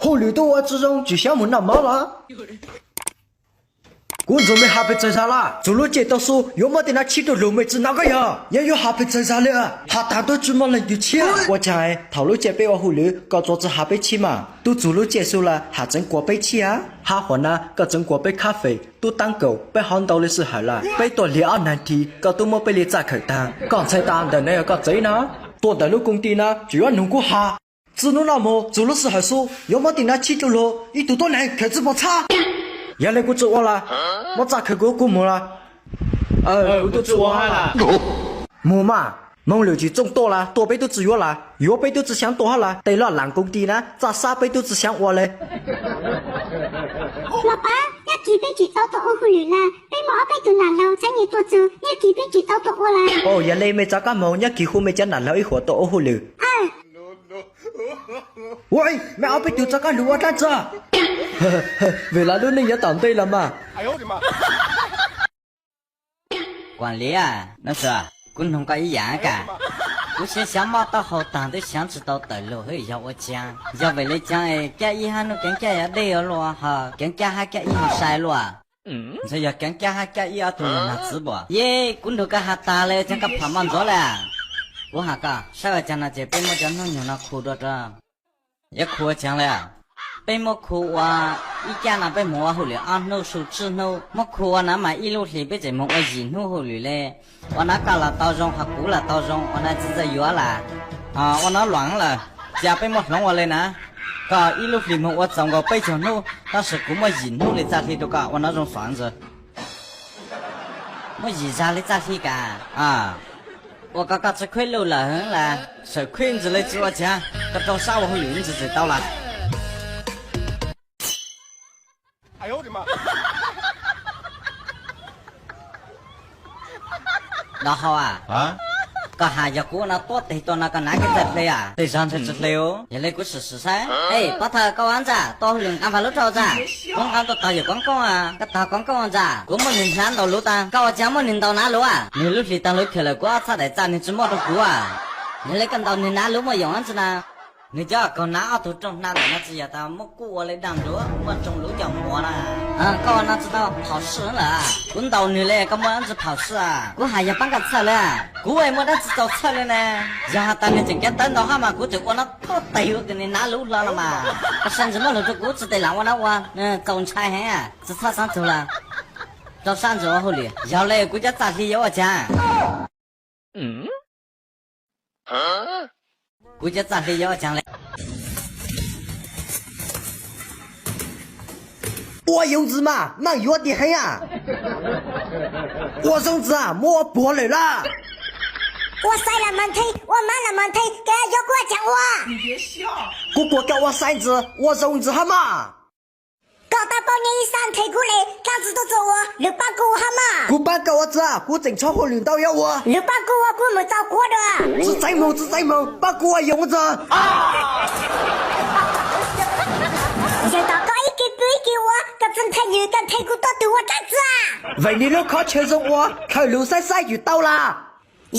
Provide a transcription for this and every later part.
Hauj lwm tuaj ua tsi zoo tsis xyav mus noj mov los? Kuv ntxuag mej has pes tsawg zag lawm? Txug lub caij tau su yuav muab tej no tshib rau lug mej tsi hnov koj yog? Yog yuav has pes tsawg zag li? Has tag tuab tsi muaj leej twg tshiab. Ua caag thaum lub caij peb ua hauj lwm koj tsuas tsi has peb tshiab mas, tub txug lub caij su lawm has tseev kuas peb tshiab. Hab huam na koj tseev kuas peb khab fem tub taab kaum peb hov ntau le sij hawm lawm. Peb tuaj liag ob nag his koj tub muab peb li txaj khawm taag. Koj ntxhais tas ntawm no yog koj txiv na, tuaj ntawm lub koom ti na tsis yuav noog kuv has. Txij nub no moog txug lub sij hawm su yuav muab tej no tshib rau lug, ib tug tuab neeg khawm tsi pom txhab. Yog le kuv tsi ua lawm, muab txaj khawm kuv kuv moog lawm. Kuv tub tsi ua hab lawm. Moog mas, moog lwm tsis txooj tuaj lawm, tuaj peb tub tsi yuav lawm, yuav peb tub tsi xyaav tuaj hab lawm. Tej loj laam koom ti na txaj sab peb tub tsi xyaav ua le. Los paab, nyob kis peb tsis tau tuaj ua hauj lwm lawm, peb muaj ob peb tug nam laug txheeb nwg tuaj txug, nyob kis peb tsis tau tuaj ua lawm. Yog le mej rov qab moog, nyob kis hu mej cov nam laug ib huam tuaj ua hauj lwm. Ua, mej ob peb tug rov qab lug ua dlaab tsi? Vim lawv lub neej yuav tom ntej los mas. Kuam Liv, kuv noog koj ib yaam kag, kuv xyaav xyaav mob taub hau taag twb xyaav tsi tau tawm lug hwb, yog ua caag? Yog vim le caag es Kab Ib hab Nuj Keev Kab yuav dej ua luaj, ho Keev Kab hab Kab Ib ho sai luaj? Ntxhua yog Keev Kab hab Kab Ib ob tug lug nag txiv puas? Yeej, kuv nrug koj has taag le, caag koj pham maj ntxuav le. Kuv has koj saib ua caag no ces peb muab cov hnub nyoog no khu dua rau. Yuav khu ua caag le? Peb muab khu ua, ib kab no peb moog ua hauj lwm ob hnub su tsib hnub, muab khu ua na mas ib lub hlis peb tseem moog ua yim hnub hauj lwm le. Ua na koj los tau zoo, ho kuv los tau zoo, ua na tsi txawj yuav lawm. Ua na luam lawm, ca peb muab hloov ua le na. Koj ib lub hlis moog ua txaus nkaus peb caug hnub, tab sis kuv muab yim hnub le txaj hli rau koj, ua na zoo xav ntxwv. Muab yim zag le txaj hli kag. Ua koj koj tsi khwb luj lawm las, sawm khwb ntxwv le tsi ua caag, koj rau sab ua hauj lwm ntxwv txawm tau las. Dov Hau a, koj has yog kuv ua no tuab teg tua no koj nav kev txawj hle a? Tej zag ntshai tsi hle. Yog le kuv sim sim saib. Ej, pov thawj koj ua ntxa, tua hauj lwm nqa npag lub rau ntxa. Kuv nqa tuaj tog yawm Koob Koob a, koj tog Koob Koob ntxa. Kuv muab nwg hnav ntaus luv tag, koj ua caag muab nwg ntaus nav luv a? Nwg lub hlis taag lub khaws lawm kuv ob txhab daim txaj nwg tsi muab rau kuv a. Yog le koj ntaus nwg nav luv muaj yoom ntsi na. Nwg cov kaug nav ob tug rooj hnav ntawm no tsi yog tas muab kuj ua le daag nruab muaj tsoo luv coj muag na. Koj ua no tsi tau phom sij lawm. Kuv ntaus nwg le koj muaj dlaab tsi phom sij a? Kuv has yog paab koj txhawj le. Kuv muaj dlaab tsi txaus txhawj le na. Yog has tas nwg tseem kav tawv ntau hab mas kuv tseem ua no tuab teg ua nwg nav luv hlo no mas. Koj sai ntsis muab lug rau kuv tsi tes lam ua no ua, txaus ntshai heev, tsi txhob xaav txug lawm. Rau sab ntsis ua hauj lwm, yog le kuv cov txaj hli yuav ua caag? Kuv cov txaj hli yuav ua caag le? Ua yoov ntxwv mas, maaj yuav tiag heev a. Ua zoo ntxwv a, muab ua puag lawm lawm. Ua xaiv los mas nthe, ua mab los mas nthe, koj yuav kuv ua caag ua? Kuv kuas koj ua xaiv ntxwv, ua zoo ntxwv hab mas. Koj tau paub nyob ib sab nthe kuv le, dlaab tsi tuaj txug ua, lug paab kuv ua hab mas. Kuv paab koj ua txwv, kuv tseem tshuav hauj lwm ntau yuav ua. Lug paab kuv ua kuv mus txaus kuv dua. Tsi txeev moog, tsi txeev moog, paab kuv ua yoov ntxwv. Yog tom koj ib ke pw ib ke ua, koj tsi nthe nwg, koj nthe kuv tuab tug ua dlaab tsi? Veem nwg lub khob chaw zoo ua, khaws lug saib saib yus tau las.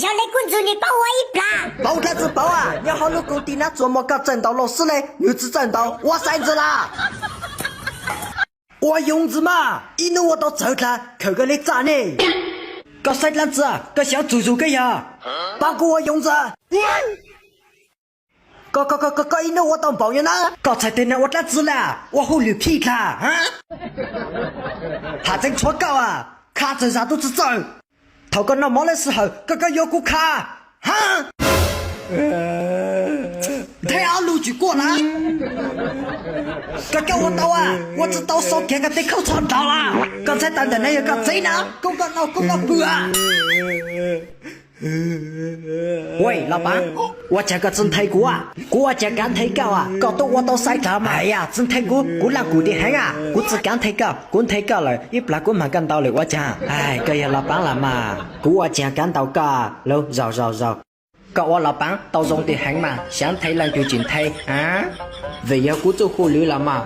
Yog le kuv ntxwv nwg paub ua ib plag. Paub dlaab tsi paub a, nyob hauv lub koom ti nab tsuas muaj koj txawj ntaus lauj xwb le, nwg tsi txawj ntaus, ua xaiv ntxwv las. Ua yoov ntxwv mas, ib nub ua tau txawv dlaag, khaws koj le txaj ne. Koj saib dlaab tsi, koj xyaav txug zug koj yog. Paab kuv ua yoov ntxwv. Koj, koj, koj ib nub ua tau npaum nyob na. Koj txhais teg neeg ua dlaab tsi le, ua hauj lwm phij dlaag. Has tseev tshuav koj a, kha txawg zag tub tsi txawj. Thaum koj noj mov lub sij hawm, koj, koj yuav kuv kha. Nthe ob lug tsis kuaj na. Koj, koj ua tau a, ua tsi tau xau kev koj tej khaub tsho nrov las. Koj ntshai tas ntawm no yog koj txiv na, koob koj noj koob koj pw a. Ua, Los Paav, ua caag koj tsi nthe kuv a? Kuv ua caag kaav nthe koj a? Koj tub ua tau xaiv dlaag mas. Yog tsi nthe kuv, kuv laaj kum tis heev a. Kuv tsi kaav nthe koj, kuv nthe koj lawm ib plag kuv maag koj ntau lawm ua caag. Koj yog Los Paav los mas, kuv ua caag kaav ntau koj. Lug zaum zaum zaum. Koj ua Los Paav tau zoo tis heev mas xyaav nthe leej twg tsis nthe a? Vim yog kuv txuj hauj lwm los mas.